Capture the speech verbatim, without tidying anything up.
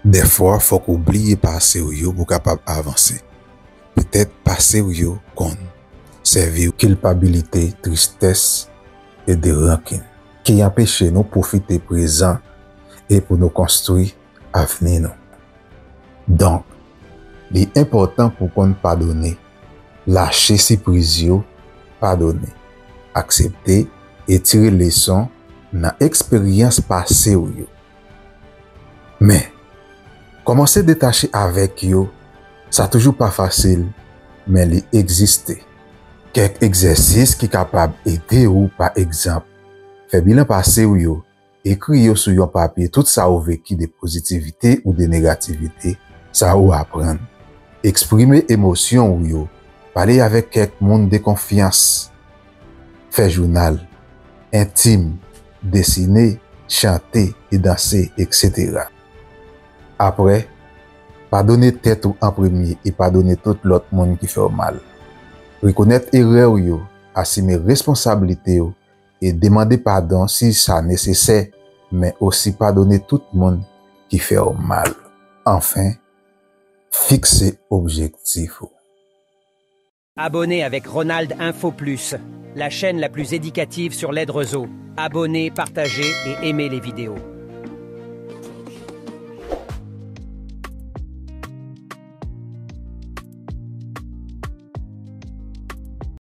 Dèfwa, fòk ou bliye pase w yo pou w kapab avanse. Petèt pase w yo konn sèvi w kilpabilite, tristès e de rankin ki anpeche nou pwofite prezan e pou nou konstwi avni nou. Donk, li enpòtan pou w konn padone, lache sipriz yo, padone, aksepte e tire leson nan eksperyans pase w yo. Men, kòmanse detache avèk yo, sa toujou pa fasil, men li egziste. Kèk egzèsis ki kapab ede w, pa egzanp, fè bilan pase w yo, ekri yo sou yon papye tout sa ou veki de pozitivite ou de negativite, sa ou aprann. Eksprime emosyon ou yo, pale avèk kèk moun de konfyans, fè jounal entim, desine, chante e danse, etsetera. Apre, padone tèt ou an premye e padone tout lòt moun ki fè w mal. Rekonèt erè w yo, asime responsablite w e demande padon si sa nesesè, men osi padone tout moun ki fè w mal. Anfen, fikse objektif ou. Abonnez avec Ronald Info Plus, la chaîne la plus éducative sur les réseaux. Abonnez, partagez et aimez les vidéos.